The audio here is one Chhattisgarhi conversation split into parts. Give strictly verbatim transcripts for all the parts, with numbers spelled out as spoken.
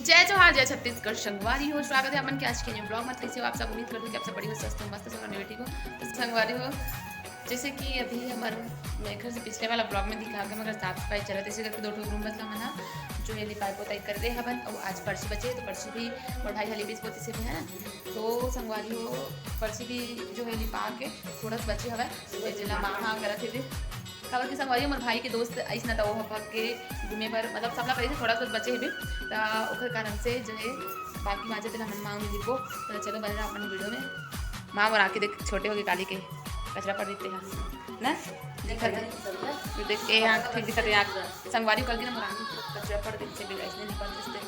जय जोहार, जय छत्तीसगढ़ संगवारी हो, स्वागत है अपन के आज के न्यू ब्लॉग में। कैसे हो आप सब? उम्मीद करते हो कि आप सब बढ़िया हो, स्वस्थ हो, मस्त हो, संगवारी हो। तो संगवारी हो, जैसे कि अभी हमारे, मेरे घर से पिछले वाला ब्लॉग में दिखा के मगर साफ सफाई चलत, इसी करके दो ठो रूम बस हमन ह जो है लिपाई पोताई कर दे हवन। और आज परछी बचे तो परछी भी मोर भाई हली बीस पोती से भी है ना, तो संगवारी हो परछी भी जो है लिपा के थोड़ा सा बचे हवय, जेला माँ हा करत हे। काबर कि संगवारी मोर भाई के दोस्त आइस ना, त ओह भग के घूमे बर, मतलब सबला करिस थोड़ा बहुत बचे हेबे, त ओकर कारण से जो है बाकी मांजे तेला हमन मांग लिबो। त चलो बने रहा अपन वीडियो में। माँ मोर आँखी देख, छोटे हो गए काली के, कचरा पड़ देते हैं ना, दिखत है। देख ए आँख ठीक दिखत है, आँख संगवारी कल के ना मोर आँख कचरा पड़ देते, बिगाइस ने निकल देते,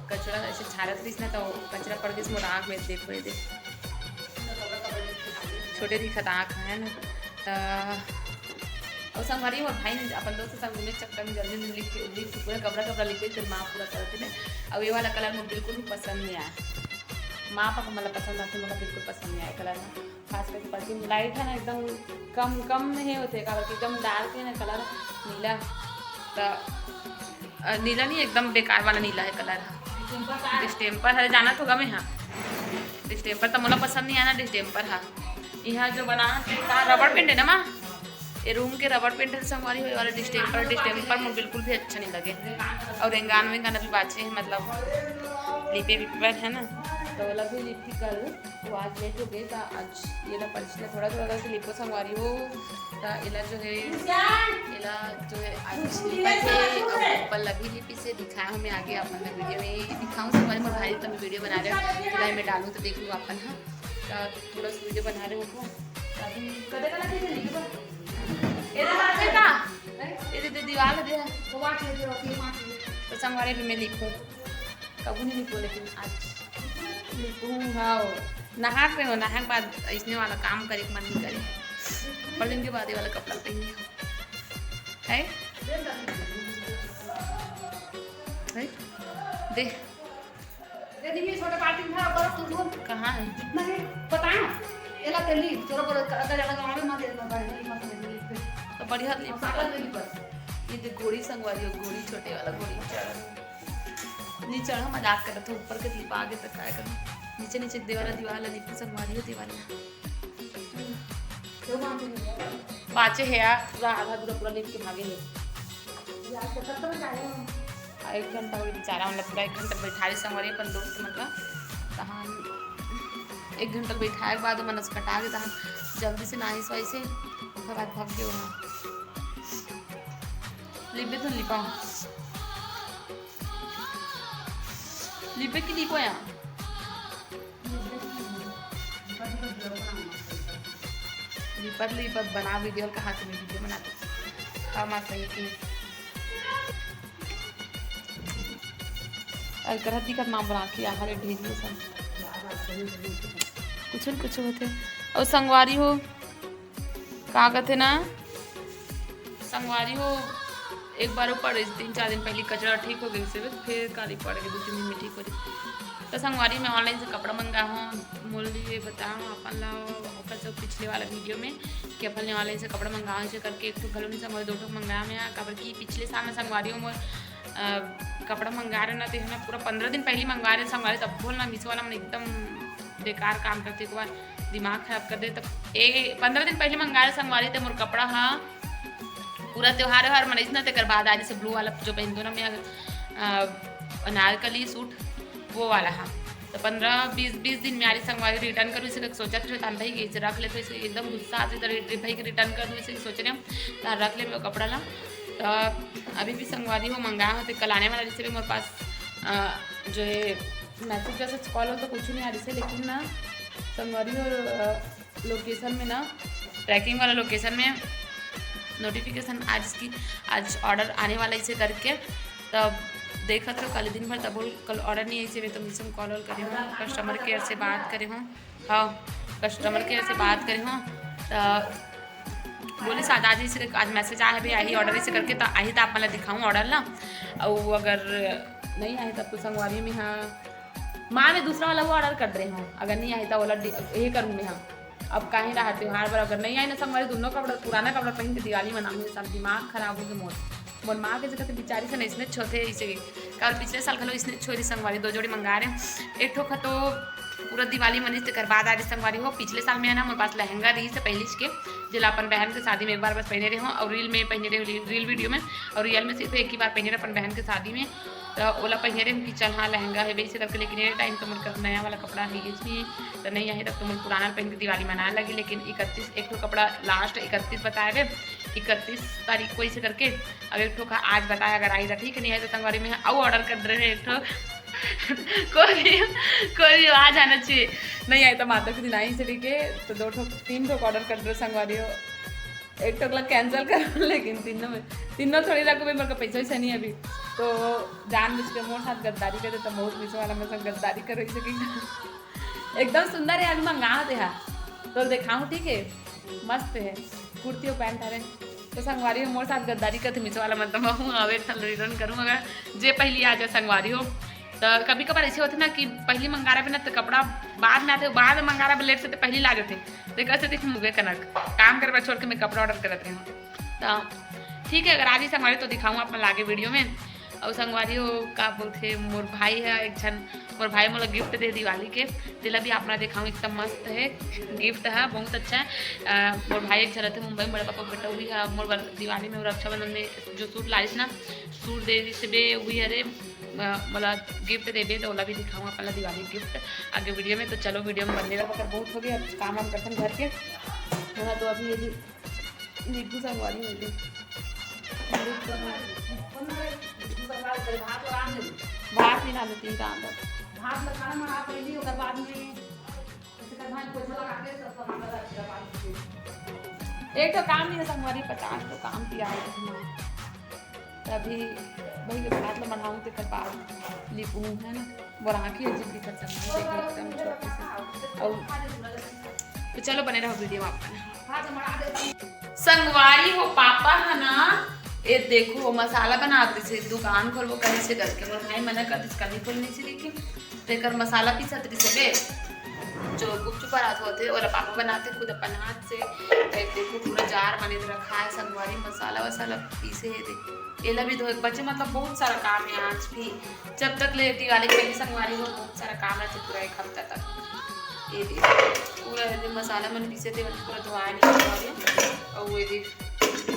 कचरा ऐसे झारत रहिस ना, तो कचरा पड़ गइस मोर आँख में। देखो ये देख, छोटे दिखत आँख है ना। त अउ संगवारी मोर भाई ने अपन दोस्त के संग घूमे चक्कर में जल्दी जल्दी लिख के, लिख के पूरा कपड़ा कपड़ा लिख के फिर माँ पूरा करत हे। अउ ये वाला कलर मोर बिल्कुल भी पसंद नहीं आया। माँ पापा मतलब पसंद आते, मोला बिल्कुल पसंद नहीं आया कलर ना। खास करके परछी लाइट है ना, एकदम कम कम में हे होते, काबर कि एकदम डार्क है ना कलर नीला। त अ, नीला नहीं, एकदम बेकार वाला नीला है कलर हा। डिस्टेम्पर है, जाना तो गमे हाँ। डिस्टेम्पर तो मोला पसंद नहीं आना, डिस्टेम्पर हा। यहाँ जो बना है का रबड़ पेंट है ना माँ, ये रूम के रबड़ पेंट है संगवारी हो, ये वाला डिस्टेम्पर, डिस्टेम्पर में बिल्कुल भी अच्छा नहीं लगे। और रेंगान वेंगान अभी बाचे है, मतलब लिपे विपे बर है ना, तो ओला भी लिपी करूँ। तो आज लेट हो गए, तो आज ये ला परछी ला थोड़ा थोड़ा करके लिपो संगवारी हो। त एला जो है, एला जो है आज लिपत हे, अउ ऊपर ला भी लिपिस हे, दिखाया हूँ मैं आगे आप मन ला वीडियो में दिखाऊँ। संगवारी मोर भाई तब वीडियो बना रहे हो, तो मैं डालूँ तो देख लूँ अपन, हाँ। त थोड़ा सा वीडियो बना रहे हो, अभी कदे कला के लिखो। ये दे बात है का? ये दे, दे दीवार दे। तो संगवारी भी मैं लिखूँ, कबू नहीं लिखो, लेकिन आज लिखूँ। हाँ, नहा के हो, नहा के बाद इसने वाला काम करे के मन नहीं करे। बड़ दिन के बाद ये वाला कपड़ा पहनी हो, है? है? दे। दे दी, ये छोटा बाल्टी में भरा बर्फ, तू धो। कहाँ है? जितना है, पता है ना? एला तेली, चोरा पर अगर ज्यादा गाँव में मत देना, बड़े नहीं मत देना, फिर तो बढ़िया नहीं और सागर में भी बस। ये देख घोड़ी संगवारी हो, घोड़ी, छोटे वाला घोड़ी। नहीं चढ़ा, मजाक करत हो, ऊपर के लिपा आगे तक काय करूँ, नीचे नीचे देवाला, दीवाला लिपू संगवारी हो, दीवाला। बाचे है यार, पूरा आधा पूरा, पूरा लिप के भागे है। आ, एक घंटा हो गया बेचारा, मतलब पूरा एक घंटा बैठा रहे संगवारी अपन दोस्त मन का। तहान एक घंटा बैठाए के बाद मन से कटा के तहान जल्दी से नहाइस वाइस हे, ओकर बाद भाग गए वहाँ। लिपे तो लिपा। लिपे की लिपो यहाँ। लिपत लिपत बना वीडियो, कहाँ से मैं वीडियो बनाती। हाँ, माँ सही की। अरे करत दिखत माँ बना के यहाँ रे ढेर ये सब। कुछ न कुछ होते। और संगवारी हो, का कहते ना, संगवारी हो, एक बार ऊपर तीन चार दिन पहले कचरा ठीक हो गई से, फिर काली पड़ गई, दो तीन दिन में ठीक हो रही। तो संगवारी में ऑनलाइन से कपड़ा मंगा हूँ, मोर लिए बताऊँ अपन ला, ओकर सब पिछले वाला वीडियो में कि अपन ने ऑनलाइन से कपड़ा मंगाओ, ऐसे करके एक ठो घलो नहीं संगवारी, दो ठो मंगाया मैं, काबर कि पिछले साल में संगवारी हो मोर, अ, कपड़ा मंगा रहे ना, तो हमें पूरा पंद्रह दिन पहले मंगा रहे संगवारी, तब बोल ना मीशो वाला मन एकदम बेकार काम करते, एक बार दिमाग खराब कर दे। तब ए पंद्रह दिन पहले मंगा रहे संगवारी, तो मोर कपड़ा हा पूरा त्योहार व्योहार मनाइस ना, तेकर बाद आ जैसे ब्लू वाला जो पहनतो ना मैं, अ, अनारकली सूट, वो वाला हा। तो पंद्रह बीस, बीस दिन में आ रही संगवारी, रिटर्न करूँ इसे सोचत रहे, तहान भाई के इसे रख लेते, इसे एकदम गुस्सा आते, तो रि-, भाई के रिटर्न कर दूँ इसे सोच रहे हम, तहान रख ले वो कपड़ा ला। तो अभी भी संगवारी हो मंगाया हो, तो कल आने वाला जैसे भी मेरे पास, अ, जो है मैसेज वैसेज कॉल हो तो कुछ नहीं आ रही से, लेकिन ना संगवारी हो, अ, लोकेशन में ना, ट्रैकिंग वाला लोकेशन में नोटिफिकेशन आज की, आज ऑर्डर आने वाला इसे करके, तब देखत रहो कल दिन भर, तब कल ऑर्डर नहीं आई से, मैं तो मीशो में कॉल वॉल करे हूँ, कस्टमर केयर से बात करे हूँ, हाँ, कस्टमर केयर से बात करे हूँ, तो बोले शायद आज इसे, आज मैसेज आया है भैया, यही ऑर्डर इसे करके, तो आई तो आप मतलब दिखाऊँ ऑर्डर ना, और अगर नहीं आए तब तो संगवारी में हाँ, माँ मैं दूसरा वाला वो ऑर्डर कर रहे हूँ, अगर नहीं आए तो वाला डि-, ये करूँ मैं हाँ। अब काहे रहा त्योहार बर अगर नहीं आए ना संगवारी, दोनों कपड़ा, पुराना कपड़ा पहन के दिवाली मनाऊँ, सब दिमाग खराब हो गए मोर। मोर माँ के जगह तो बेचारी से नहीं, इसने छोटे इसे और पिछले साल घलो इसने छोरी संगवारी दो जोड़ी मंगा रहे। एक ठो खा तो पूरा दिवाली मनीस, तेकर बाद आ रही संगवारी हो। पिछले साल में है ना, मोर पास लहंगा रही से पहली के, जेला अपन बहन के शादी में एक बार बस पहने रहे हो और रील में पहने रहे हो, रील वीडियो में, और रियल में सिर्फ एक ही बार पहने रहे अपन बहन के शादी में। तो ओला पहने रहे कि चल हाँ लहंगा है वैसे करके, लेकिन ये टाइम तो मोर कर नया वाला कपड़ा है ये नहीं, तो नहीं आए तब तो मोर पुराना पहन के दिवाली मनाए लगी। लेकिन इकतीस, एक ठो कपड़ा लास्ट इकतीस बताए रहे, इकतीस तारीख को इसे करके। अब एक ठो का आज बताए, अगर आई तो ठीक है, नहीं आई तो संगवारी में अउ ऑर्डर कर दे रहे एक ठो। कोई भी, कोई भी आ जाना चाहिए। नहीं आए तो माता के दिन आई से ठीक है, तो दो ठो, तीन ठो ऑर्डर कर दे संगवारी हो। एक ठो ला कैंसिल करो, लेकिन तीनों में, तीनों थोड़ी रखो भाई, मेरे को पैसा वैसा नहीं है अभी। तो जान बुझ के मोर साथ गद्दारी करे, तो बहुत मीशो वाला मेरे साथ गद्दारी करो इसे कि एकदम सुंदर है, अभी मंगा दे हा, तो दिखाऊँ ठीक है, मस्त है, कुर्ती और पैंट हरे। तो संगवारी हो मोर साथ गद्दारी करते मीशो वाला, मतलब हूँ अब एक ठन रिटर्न करूँ, अगर जे पहली आ जाए संगवारी हो। तो कभी कभार ऐसे होते ना कि पहली मंगा रहा ना तो कपड़ा बाद में आते, बाद में मंगा रहा लेट से तो पहली ला जाते। तो कैसे देख मुझे कनक काम करवा छोड़ के मैं कपड़ा ऑर्डर करत रही हूँ। तो ठीक है, अगर आज ही संगवारी तो दिखाऊँ आप मन लागे वीडियो में। और संगवारी हो का बोलते, मोर भाई है एक झन, मोर भाई मोला गिफ्ट दे दिवाली के, तेला भी आप मन दिखाऊँ, एकदम मस्त है गिफ्ट है, बहुत अच्छा है। अ, मोर भाई एक झन रहते मुंबई में, बड़े पापा बेटा हुई है, मोर बर-, दिवाली में और रक्षाबंधन में जो सूट लाइस ना, सूट दे दिस बे हुई अरे, अ, मोला गिफ्ट देबे तो ओला भी दिखाऊँ अपन ला दिवाली गिफ्ट आगे वीडियो में। तो चलो वीडियो में बने रहो, अगर बहुत हो गया काम वाम करथन घर के, है ना, तो अभी ये नींबू संगवारी हो गई। भात भी ना देती रांधत। भात ला खाना मंगा पहली, ओकर बाद में एक तो काम नहीं है संगवारी, पचास तो काम किया है। तभी भाई के भात ला मंगाऊँ, तेकर बाद लिखूँ, है ना। मोर आँखी अजीब दिखत संगवारी, देखो एकदम छोटी सी। और तो चलो बने रहो वीडियो में आप। संगवारी हो पापा है ना, ये देखो मसाला बनात रहिसे, दुकान खोलबो कहिसे करके, मोर भाई मना कर दिस, कभी खोलनी से लेकिन तेकर मसाला पीसत रहिसे बे, जो गुपचुप बनात होते और पापा बनाते खुद अपन हाथ से। तो ये देखो पूरा जार बने रखा है संगवारी, मसाला वसाला पीसे है। देख एला भी धोए के बचे, मतलब बहुत सारा काम है आज भी। जब तक ले दिवाली के पहले संगवारी हो बहुत सारा काम रहते पूरा एक हफ्ता तक। ये देख पूरा ये मसाला मन पीसे थे, पूरा धोआ नहीं हुआ है। और ये देख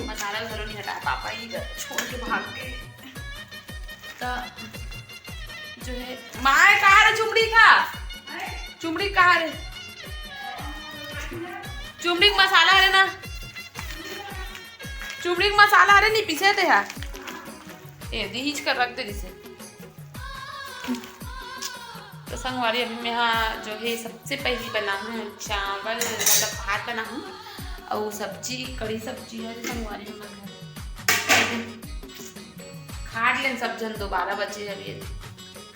मसाला घरों नहीं हटा, पापा ही घर छोड़ के भाग गए। तो जो है माय कहाँ रे चुमड़ी का, चुमड़ी कहाँ रे, चुमड़ी के मसाला रे ना, चुमड़ी के मसाला रे नहीं पीसे थे यार। ए दीज कर रख दे जिसे। तो संगवारी अभी मैं हाँ जो है सबसे पहली बनाहूँ चावल, मतलब भात बनाहूँ और सब्जी, कढ़ी सब्जी है संगवारी हमर घर। खाट लेन सब झन, दोबारा बचे अभी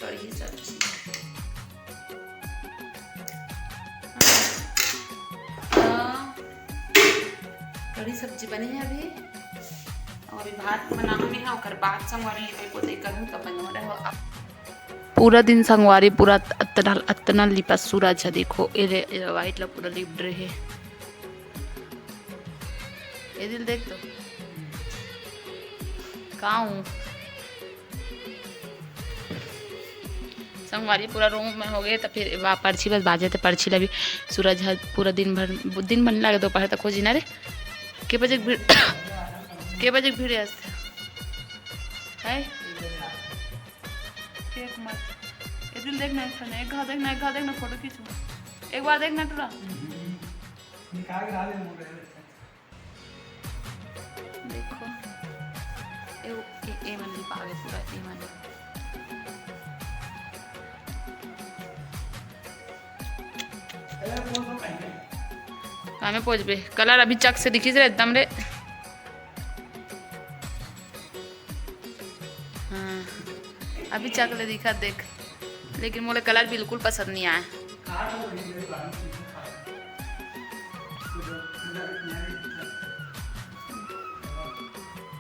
कढ़ी सब्जी। हाँ। तो कढ़ी सब्जी बने है अभी। और अभी भात बनाहूँ मैं, हाँ, ओकर बाद संगवारी लिपाई पोताई करहूँ, तब बने हो रहे हो आप। पूरा दिन संगवारी पूरा अतना, अतना लिपा सूरज है, देखो, ए रे, ए व्हाइट ला पूरा लिप रहे। ए दिल देख तो। का हूँ? संगवारी पूरा रूम में हो गए, तो फिर वा-, परछी बस बाजे, तो परछी ला भी सूरज है पूरा दिन भर, दिन भर नहीं लगे, दोपहर तक हो जी ना रे। के बजे के भीड़, के बजे के भीड़ है? एक मत। ए दिल देखना, एक ठन, एक घाव देखना, एक घाव देखना, फोटो खींचू। एक बार देखना टूरा। निकाल के डाल दे मोबाइल। देखो। ए, ए, ए मन लिपा गए पूरा, ए मन। कामे पोजबे? कलर अभी चक से दिखिस रे एकदम रे। हाँ, अभी चक ले दिखा देख, लेकिन मोला कलर बिल्कुल पसंद नहीं आया।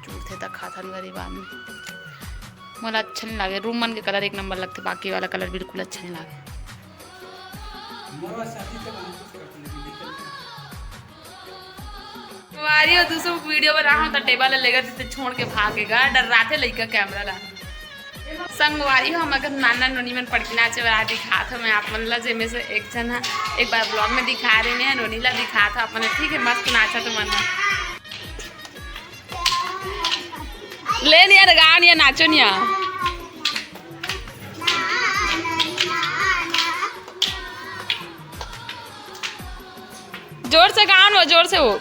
चूरथे त खाथन गरीब आदमी। मोला अच्छा नहीं लागे, रूम मन के कलर एक नंबर लगते, बाकी वाला कलर बिल्कुल अच्छा नहीं लागे। तुम्हारी और दूसरों को वीडियो बना हम तो टेबल लेकर जिसे छोड़ के भागेगा, डर्राथे लइका कैमरा ला। संगवारी हो, हमर घर नाना नोनी मन पड़की नाचे वाला दिखात हो। मैं आप मन ला जेमे से एक झन ह, एक बार vlog में दिखा रहे, मैं नोनी ला दिखात हो आप मन ला, ठीक है। मस्त नाचत हो मन ह। ले निया रे, गाओ निया, नाचो निया। जोर से गाओ न, जोर से हो।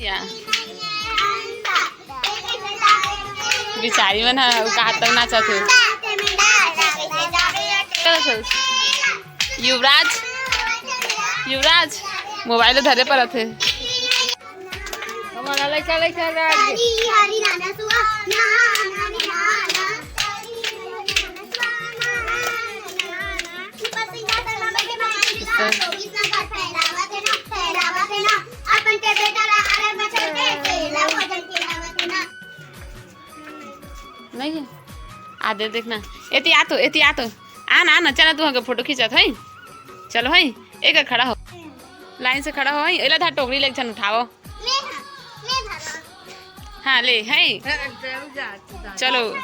या। बिचारी मन ह, उ कहाँ तक नाचत हे। युवराज, युवराज, मोबाइल धरे परत हे। हमारा लइका, लइका राज। नहीं है। आ दे देखना। एती आ तो, एती आ तो। आ ना, आ ना, चला तू हमके फोटो खींचत है। चलो है, एक खड़ा हो। लाइन से खड़ा हो, एला धा टोकरी ले एक झन उठाओ। हाँ, ले, है। चलो,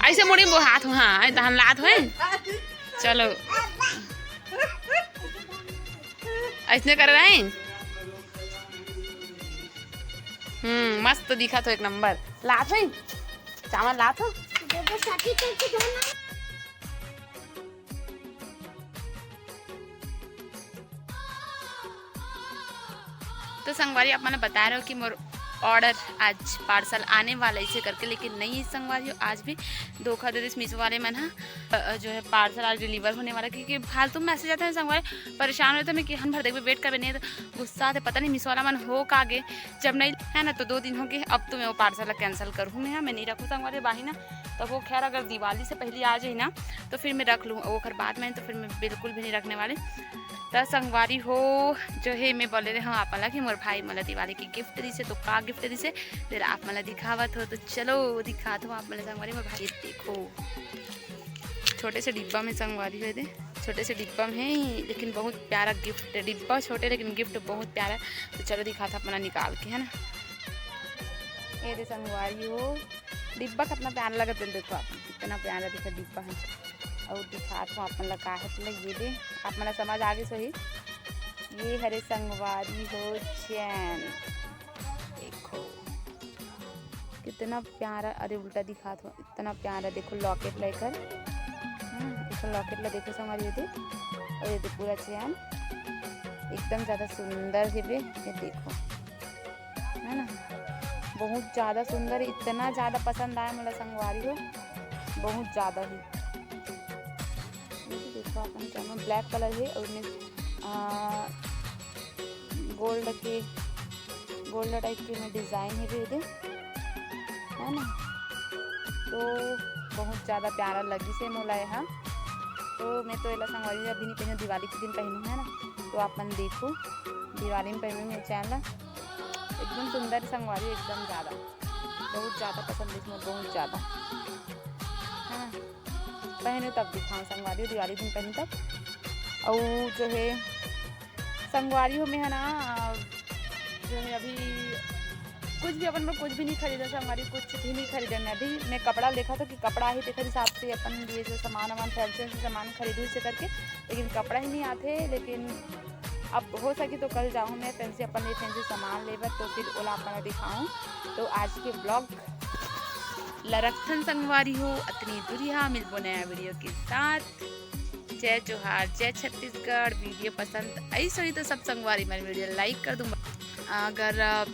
ऐसे मुड़ी वो हाथ, हाँ, ऐ तहन लात हो। चलो। ऐसने कर रहे हैं। हम्म, मस्त दिखत हो, एक नंबर। लात हो? चावल लात हो? तो संगवारी, आप मन बता रहे हो कि मोर ऑर्डर आज पार्सल आने वाला इसे करके, लेकिन नहीं संगवारी हो, आज भी धोखा दे दिस मीशो वाले मन ह। अ, जो है पार्सल आज डिलीवर होने वाला, क्योंकि फालतू मैसेज आते हैं संगवारी, परेशान होते हैं कि हम भर देखबे, वेट करबे, नहीं तो गुस्सा आते, पता नहीं मीशो वाला मन हो का गे। जब नहीं है ना तो दो दिन हो गए, अब तो मैं वो पार्सल ला कैंसिल करूँ, मैं, मैं नहीं रखूँ संगवारी बाही ना। तब वो खैर अगर दिवाली से पहले आ जाए ना तो फिर मैं रख लूँ, ओकर बाद में तो फिर मैं बिल्कुल भी नहीं रखने वाली। त संगवारी हो, जो है मैं बोले रहे हूँ आप मन ला कि मोर भाई मोला दिवाली की गिफ्ट दिसे, तो का गिफ्ट दिसे, फिर आप मन ला दिखावत हो। तो चलो दिखात हो आप मन ला संगवारी, मोर भाई, देखो छोटे से डिब्बा में संगवारी हो दे, छोटे से डिब्बा में है, लेकिन बहुत प्यारा गिफ्ट। डिब्बा छोटे लेकिन गिफ्ट बहुत प्यारा। तो चलो दिखात हो आप मन ला निकाल के, है ना। ये दे संगवारी हो, डिब्बा कितना प्यारा लगत है, देखो आप, कितना प्यारा देखो डिब्बा है। और दिखात हो आप मन ला का है, तो ये दे, आप मन ला समझ आ गई सही। ये हरे संगवारी हो चैन, देखो कितना प्यारा। अरे उल्टा दिखात हो, इतना प्यारा। देखो लॉकेट लेकर, हम्म, देखो लॉकेट ला देखो संगवारी हो दे, और ये दे पूरा चैन एकदम ज्यादा सुंदर है बे। ये देखो, है ना, बहुत ज्यादा सुंदर, इतना ज्यादा पसंद आया मोला संगवारी हो, बहुत ज्यादा ही। ये तो देखो अपन चैन ब्लैक कलर है और में, आ, गोल्ड के, गोल्ड टाइप के में डिजाइन है भी दे, है ना। तो बहुत ज्यादा प्यारा लगी से मोला यहाँ। तो मैं तो एला संगवारी अभी नहीं पहनू, दिवाली के दिन पहनू, है ना। तो आप मन देखो, दिवाली में पहनू मेरे चैन ला, एकदम सुंदर संगवारी, एकदम ज्यादा, बहुत ज्यादा पसंद है इसमें, बहुत ज्यादा। हाँ, पहनू तब दिखाऊँ संगवारी, दिवाली दिन पहनू तब। और जो है संगवारी हो, मैं है ना, जो है अभी कुछ भी अपन बर कुछ भी नहीं खरीदा संगवारी, कुछ भी नहीं खरीदा मैं अभी। मैं कपड़ा देखा था कि कपड़ा ही तेकर हिसाब से अपन लिए जो सामान वामान फैंसी से सामान खरीदू इसे करके, लेकिन कपड़ा ही नहीं आते। लेकिन अब हो सके तो कल जाऊँ मैं फैंसी, अपन लिए फैंसी सामान लेबर, तो फिर ओला अपन दिखाऊँ। तो आज के ब्लॉग ला रखथन संगवारी हो, अतनी दूरिहा मिलबो नया वीडियो के साथ। जय जोहार, जय छत्तीसगढ़। वीडियो पसंद आइस होही तो सब संगवारी मन वीडियो like कर दूँ। अगर अ,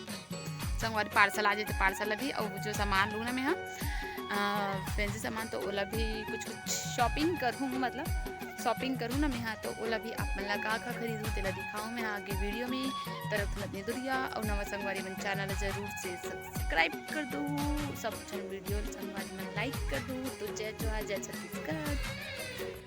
संगवारी पार्सल आ जाए तो पार्सल अभी, और जो सामान लूँ ना मैं हा फैंसी सामान, तो ओला भी कुछ कुछ शॉपिंग करहूँ, मतलब शॉपिंग करहूँ ना मैं हा, तो ओला भी आप मन ला का का खरीदूँ तेला दिखाऊँ मैं हा आगे वीडियो में। तरफ अतनी दूरिहा और नवा संगवारी मन चैनल जरूर से सब्सक्राइब कर दो। सब झन वीडियो संगवारी मन लाइक कर दो। तो जय जोहार, जय छत्तीसगढ़।